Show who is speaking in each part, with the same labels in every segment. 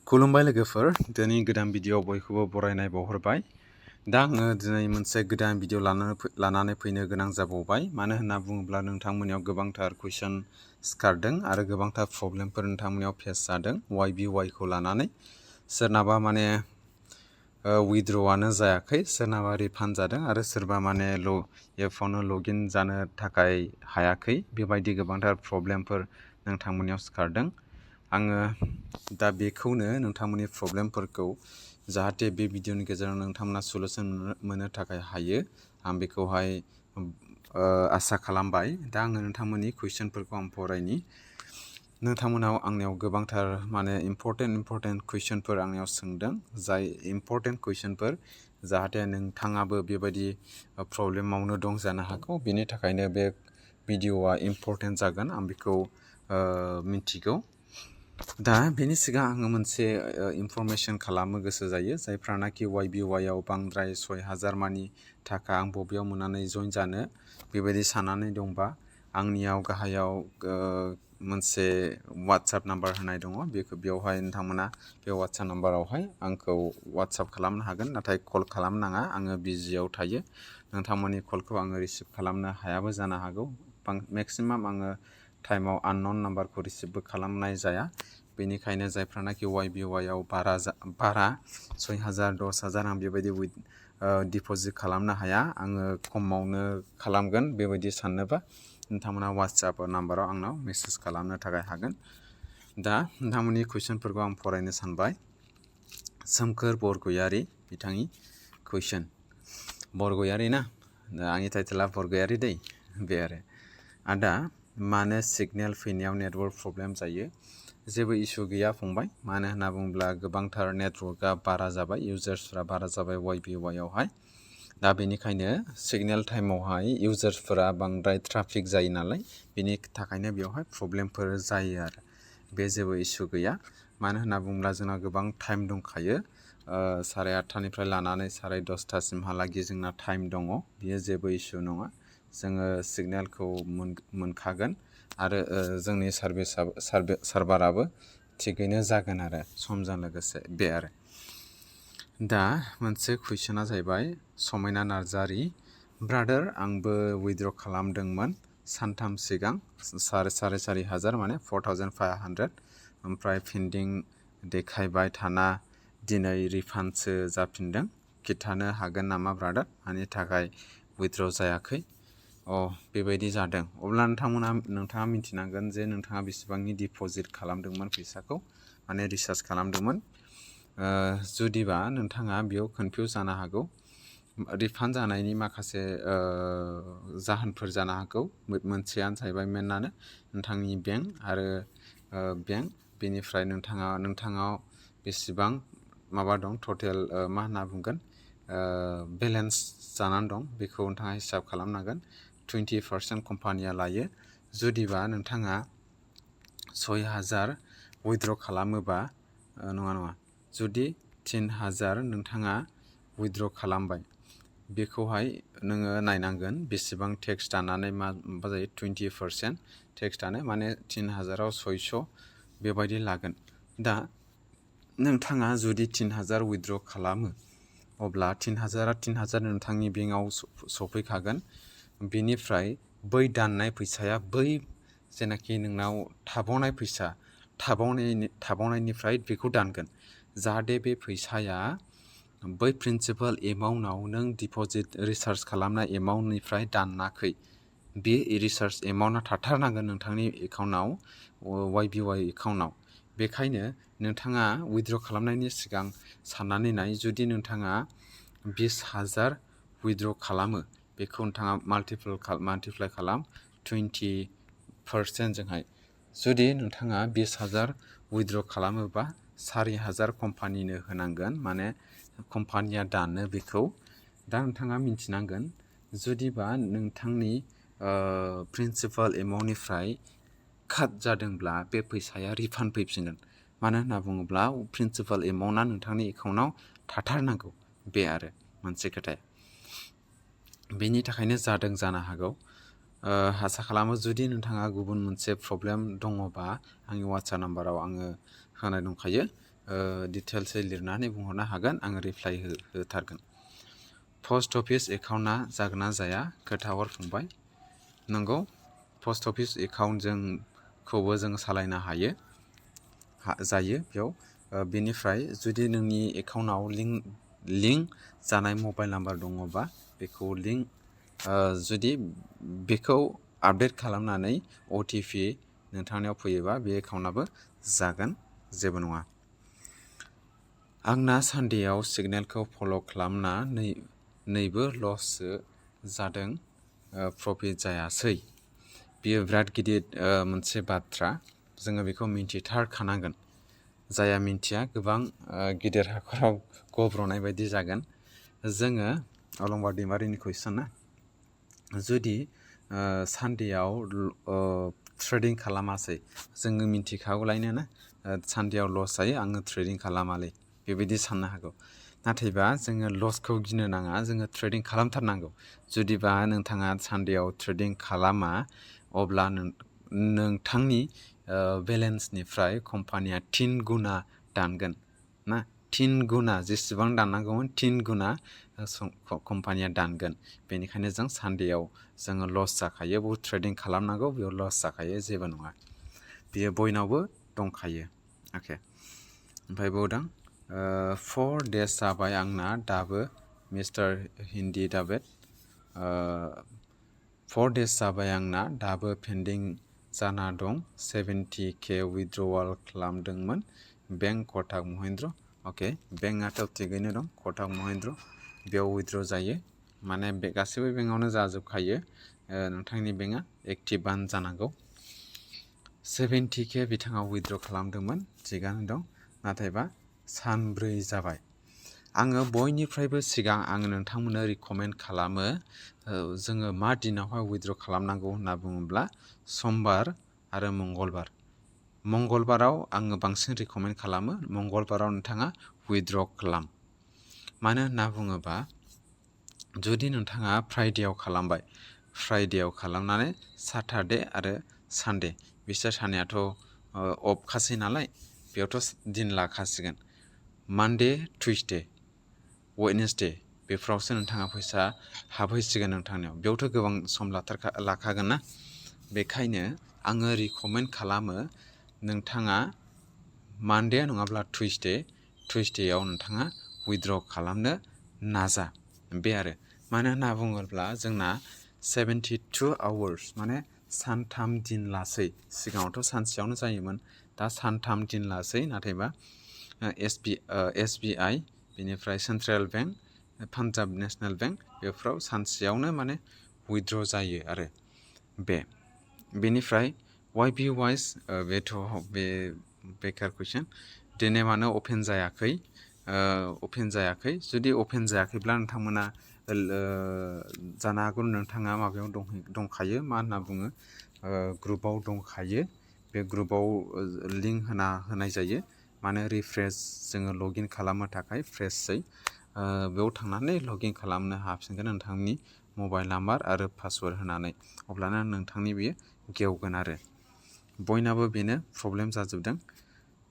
Speaker 1: खुलुमबाय लोगोफोर दिनै गोदान भिडिअ बयखौबो बरायनाय बावहरबाय दा आङो दिनै मोनसे गोदान भिडिअ लानानै फैनो गोनां जाबावबाय मानो होनना बुङोब्ला नोंथांमोननियाव गोबांथार कुइसन सिखारदों आरो गोबांथार प्रब्लेमफोर नोंथांमोननियाव फेस जादों वाइखौ लानानै सोरनाबा माने विथड्र'आनो जायाखै सोरनाबा रिफान्ड जादों आरो सोरबा माने एपआवनो लगइन जानो थाखाय हायाखै बेबायदि गोबांथार प्रब्लेमफोर नोंथांमोननियाव सिखारदों आङो दा बेखौनो नोंथांमोननि प्रब्लेमफोरखौ जाहाथे बे भिडिअनि गेजेराव नोंथांमोना सलुसन मोननो थाखाय हायो आं बेखौहाय आसा खालामबाय दा आङो नोंथांमोननि कुइसनफोरखौ आं फरायनि नोंथांमोनाव आंनियाव गोबांथार माने इम्परटेन्ट कुइसनफोर आंनियाव सोंदों जाय इम्परटेन्ट कुइसनफोर जाहाथे नोंथाङाबो बेबायदि प्रब्लेमावनो दं जानो हागौ बेनि थाखायनो बे भिडिअआ इम्परटेन्ट जागोन आं बेखौ मिथिगौ दा बेनि सिगां आङो मोनसे इनफरमेसन खालामनो गोसो जायो जायफ्रानाखि वाइआव बांद्राय 6000 मानि थाखा आं बबेयाव मोननानै जइन जानो बेबायदि साननानै दंबा आंनियाव गाहायाव मोनसे वाट्सएप नाम्बार होनाय दङ बेवहाय नोंथांमोना बे वाट्सएप नाम्बारावहाय आंखौ वाट्सएप खालामनो हागोन नाथाय कल खालामनाङा आङो बिजियाव थायो नोंथांमोननि कलखौ आङो रिसिभ खालामनो हायाबो जानो हागौ मेक्सिमाम आङो टाइमाव आननन नाम्बारखौ रिसिभबो खालामनाय जाया बेनिखायनो जायफ्रानाखि वाइआव बारा 6000 10000 आं बेबायदि डिप'जिट खालामनो हाया आङो खमावनो खालामगोन बेबायदि साननोबा नोंथांमोना वाट्सएप नाम्बाराव आंनाव मेसेज खालामनो थाखाय हागोन दा नोंथांमोननि कुइसनफोरखौ आं फरायनो सानबाय सोमखोर बरगयारि बिथांनि कुइसन बरगयारि ना आंनि टाइटेला बरगयारि दै बे आरो आदा मानो सिगनेल फैनायाव नेटवर्क प्रब्लेम जायो जेबो इसु गैया फंबाय मानो होनना बुङोब्ला गोबांथार नेटवर्कआ बारा जाबाय इउजार्सफोरा बारा जाबाय वाइआवहाय दा बेनिखायनो सिगनेल टाइमावहाय इउजार्सफोरा बांद्राय ट्राफिक जायो नालाय बेनि थाखायनो बेवहाय प्रब्लेमफोर जायो आरो बे जेबो इसु गैया मानो होनना बुङोब्ला जोंना गोबां टाइम दंखायो 8:30निफ्राय लानानै 10:30सिमहालागै जोंना टाइम दङ बियो जेबो इसु नङा जोङो सिगनेलखौ मोनखागोन आरो जोंनि सार्भाराबो थिगैनो जागोन आरो समजों लोगोसे बे आरो दा मोनसे कुइसना जाहैबाय समायना नार्जारि ब्रादार आंबो विथड्र खालामदोंमोन सानथाम सिगां 4500 माने 4500 ओमफ्राय पेन्डिं देखायबाय थाना दिनै रिफान्डसो जाफिनदों खिन्थानो हागोन नामा ब्रादार मानि थाखाय विथड्र जायाखै बेबायदि जादों अब्ला नोंथाङा मिथिनांगोन जे नोंथाङा बेसेबांनि डिप'जिट खालामदोंमोन फैसाखौ माने रिसार्ज खालामदोंमोन जुदिबा नोंथाङा बेयाव कनफिउज जानो हागौ रिफान्ड जानायनि माखासे जाहोनफोर जानो हागौ मोनसेयानो जाहैबाय मेनानो नोंथांनि बेंक आरो बेंक बेनिफ्राय नोंथाङा बेसेबां माबा दं टटेल मा होनना बुंगोन बेलेन्स जानानै दं बेखौ नोंथाङा हिसाब खालामनांगोन 20% कम्पानिया लायो जुदिबा नोंथाङा 6000 विथड्र खालामोबा नङा जुदि 3000 नोंथाङा विथड्र खालामबाय बेखौहाय नोङो नायनांगोन बेसेबां टेक्स दानानै मा जायो 20% टेक्स दानो माने 3000आव 600 बेबायदि लागोन दा नोंथाङा जुदि 3000 विथड्र खालामो अब्ला 3000 नोंथांनि बेंकआव सफैखागोन बेनिफ्राय बै दाननाय फैसाया बै जेनाखि नोंनाव थाबावनाय फैसा थाबावनायनिफ्राय बेखौ दानगोन जाहाथे बे फैसाया बै प्रिन्सिपाल एमाउन्टआव नों डिप'जिट रिसार्ज खालामनाय एमाउन्टनिफ्राय दानाखै बे रिसार्ज एमाउन्टआ थाथारनांगोन नोंथांनि एकाउन्टआव वाइ एकाउन्टआव बेखायनो नोंथाङा विथड्र खालामनायनि सिगां साननानै नाय जुदि नोंथाङा 20000 विथड्र खालामो बेखौ नोंथाङा माल्टिप्लाइ खालाम 20% जोंहाय जुदि नोंथाङा 20000 विथड्र खालामोबा 4000 कम्पानिनो होनांगोन माने कम्पानिया दानो बेखौ दा नोंथाङा मिथिनांगोन जुदिबा नोंथांनि प्रिन्सिपाल एमाउन्टनिफ्राय काट जादोंब्ला बे फैसाया रिफान्ड फैफिनगोन मानो होनना बुङोब्ला प्रिन्सिपाल एमाउन्टआ नोंथांनि एकाउन्टआव थाथारनांगौ बे आरो मोनसे खोथाया बेनि थाखायनो जादों जानो हागौ आसा खालामो जुदि नोंथाङा गुबुन मोनसे प्रब्लेम दङबा आंनि वाट्सएप नाम्बाराव आङो होनाय दंखायो डिटेल्सै लिरनानै बुंहरनो हागोन आङो रिप्लाइ होथारगोन पस्ट अफिस एकाउन्टआ जागोन ना जाया खोथा हर फंबाय नंगौ पस्ट अफिस एकाउन्टजोंखौबो जों सालायनो हायो जायो बेयाव बेनिफ्राय जुदि नोंनि एकाउन्टआव लिंक जानाय मबाइल नाम्बार दङबा बेखौ जुदि बेखौ आपडेट खालामनानै OTP नोंथांनियाव फैयोबा बे एकाउन्टआबो जागोन जेबो नङा आंना सानडेआव सिगनेलखौ फल' खालामना नैबो लससो जादों प्रफिट जायासै बेयो बिराद गिदिर मोनसे बाथ्रा जोङो बेखौ मिन्थिथारखानांगोन जाया मिन्थिया गोबां गिदिर हाखराव गब्र'नाय बायदि जागोन जोङो अलंबार दैमारिनि कुइसना जुदि सानडेआव ट्रेडिं खालामासै जोङो मिन्थिखागौलायनो ना सानडेआव लस जायो आङो ट्रेडिं खालामालै बेबायदि साननो हागौ नाथायबा जोङो लसखौ गिनो नाङा जोङो ट्रेडिं खालामथारनांगौ जुदिबा नोंथाङा सानडेआव ट्रेडिं खालामा अब्ला नोंथांनि बेलेन्सनिफ्राय कम्पानिया 3 गुना दानगोन ना 3 गुना जेसेबां दाननांगौमोन 3 गुना कम्पानिया दानगोन बेनिखायनो जों सानडेआव जोङो लस जाखायो बहुद ट्रेडिं खालामनांगौ बेयाव लस जाखायो जेबो नङा बेयो बयनावबो दंखायो अके ओमफ्राय बुंदों 4 days जाबाय आंना दाबो मिस्टार हिन्दी दाबेद 4 days जाबाय आंना दाबो पेन्डिं जाना दं 70k withdrawal खालामदोंमोन बेंक कटाक महिन्द्र अके बेंकआथ' थिगैनो दं कटाक महिन्द्र बेयाव विथड्र जायो माने बे गासैबो बेंकआवनो जाजोबखायो नोंथांनि बेंकआ एक्टिभानो जानांगौ 70k बिथाङा विथड्र खालामदोंमोन थिगानो दं नाथायबा सानब्रै जाबाय आङो बयनिफ्रायबो सिगां आङो नोंथांमोननो रिकमेन्ड खालामो जोङो मा दिनावहाय विथड्र खालामनांगौ होनना बुङोब्ला समबार आरो मंगलबाराव आङो बांसिन रिकमेन्ड खालामो मंगलबाराव नोंथाङा विथड्र खालाम मानो होनना बुङोबा जुदि नोंथाङा फ्राइडेआव खालामबाय फ्राइडेआव खालामनानै साटारडे आरो सानडे बिसोर सानैयाथ' अफखासै नालाय बेयावथ' दिन लाखासिगोन मानडे टुइसडे वेडनेसडे बेफोरावसो नोंथाङा फैसा हाबहैसिगोन नोंथांनियाव बेयावथ' गोबां सम लाखागोन ना बेखायनो आङो रिकमेन्ड खालामो नोंथाङा मानडे नङाब्ला टुइसडेआव नोंथाङा विथड्र खालामनो नाजा बे आरो मानो होनना बुङोब्ला जोंना 72 आवार्स माने सानथाम दिन लासै सिगाङावथ' सानसेयावनो जायोमोन दा सानथाम दिन लासै नाथायबा SBI बेनिफ्राय central bank Punjab national bank बेफोराव सानसेयावनो माने विथड्र जायो आरो बेनिफ्राय YB वाइस बेथ' बे बेकार कुइसन दिनै मानो अपेन जायाखै जुदि अपेन जायाखैब्ला नोंथांमोना जानो हागौ नोंथाङा माबायाव दंखायो मा होनना बुङो ग्रुपाव दंखायो बे ग्रुपाव लिंक होनाय जायो माने रिफ्रेश जोङो लगइन खालामनो थाखाय फ्रेशै बेयाव थांनानै लगइन खालामनो हाफिनगोन नोंथांनि मबाइल नाम्बार आरो पासवर्ड होनानै अब्लाना नोंथांनि बेयो गेवगोन आरो बयनाबो बेनो प्रब्लेम जाजोबदों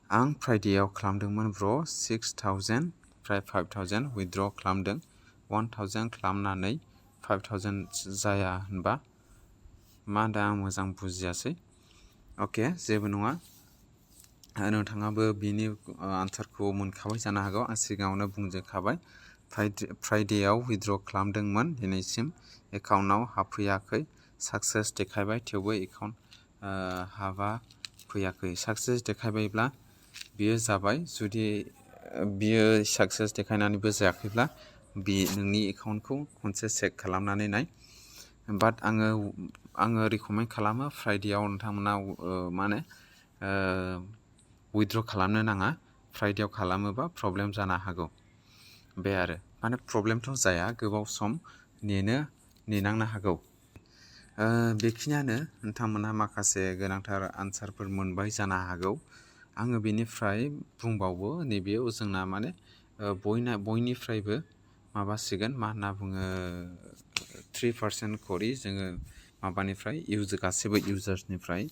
Speaker 1: आं फ्राइडेआव खालामदोंमोन ब्र 6000 फ्राय 5000 विथड्र खालामदों 1000 खालामनानै 5000 जाया होनबा मा दा आं मोजां बुजियासै अके जेबो नङा नोंथाङाबो बिनि आन्सारखौ मोनखाबाय जानो हागौ आं सिगाङावनो बुंजोबखाबाय फ्राइडेआव विथड्र खालामदोंमोन दिनैसिम एकाउन्टआव हाबफैयाखै साक्सेस देखायबाय थेवबो एकाउन्ट हाबा फैयाखै साक्सेस देखायबायब्ला बियो जाबाय जुदि बियो साक्सेस देखायनानैबो जायाखैब्ला नोंनि एकाउन्टखौ खनसे चेक खालामनानै नाय बाट आङो रिकमेन्ड खालामो फ्राइडेआव नोंथांमोना माने विथड्र खालामनो नाङा फ्राइडेआव खालामोबा प्रब्लेम जानो हागौ बे आरो माने प्रब्लेमथ' जाया गोबाव सम नेनांनो हागौ बेखिनियानो नोंथांमोनहा माखासे गोनांथार आन्सारफोर मोनबाय जानो हागौ आङो बेनिफ्राय बुंबावो नैबेयाव जोंना माने बयनिफ्रायबो माबासिगोन मा होनना बुङो 3% खरि जोङो माबानिफ्राय गासैबो इउजार्सनिफ्राय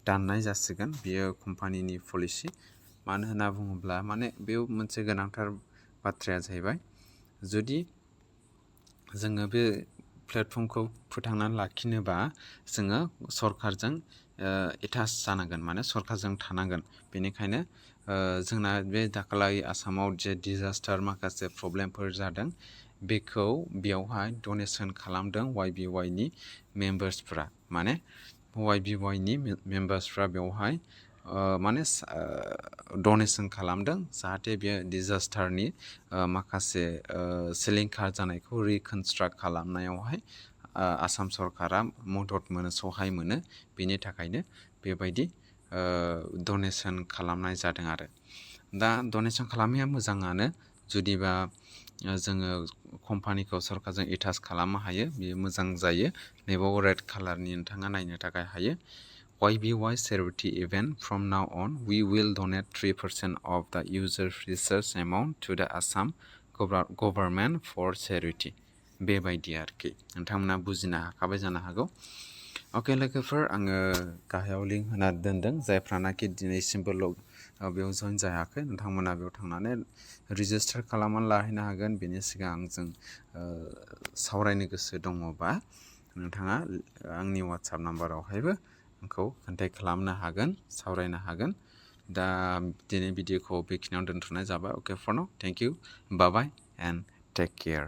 Speaker 1: दाननाय जासिगोन बियो कम्पानिनि पलिसि मानो होनना बुङोब्ला माने बेयाव मोनसे गोनांथार बाथ्राया जाहैबाय जुदि जोङो बे प्लेटफर्मखौ फोथांनानै लाखिनोबा जोङो सरकारजों एटाच जानांगोन माने सरकारजों थानांगोन बेनिखायनो जोंना बे दाखालै आसामाव जे डिजास्टार माखासे प्रब्लेमफोर जादों बेखौ बेयावहाय डनेसन खालामदों YBY नि मेम्बार्सफ्रा माने YBY नि मेम्बार्सफ्रा बेवहाय माने डनेसन खालामदों जाहाथे बे डिजास्टारनि माखासे सिलिंखार जानायखौ रिकनस्ट्राक्ट खालामनायावहाय आसाम सरकारा मदद मोनो सहाय मोनो बेनि थाखायनो बेबायदि डनेसन खालामनाय जादों आरो दा डनेसन खालामनाया मोजाङानो जुदिबा जोङो कम्पानिखौ सरकारजों एटाच खालामनो हायो बेयो मोजां जायो नैबाव रेड कालारनि नोंथाङा नायनो थाखाय हायो YBY charity event from now on we will donate 3% of the user research amount to the Assam government for charity बेबायदि आरोखि नोंथांमोना बुजिनो हाखाबाय जानो हागौ अके लोगोफोर आङो गाहायाव लिंक होना दोनदों जायफ्रानाखि दिनैसिमबो बेयाव जइन जायाखै नोंथांमोना बेयाव थांनानै रेजिस्टार खालामनानै लाहैनो हागोन बेनि सिगां आंजों सावरायनो गोसो दङबा नोंथाङा आंनि WhatsApp नाम्बारावहायबो आंखौ कन्टेक्ट खालामनो हागोन सावरायनो हागोन दा दिनै भिडिअखौ बेखिनियाव दोनथ'नाय जाबाय okay for now thank you bye bye and take care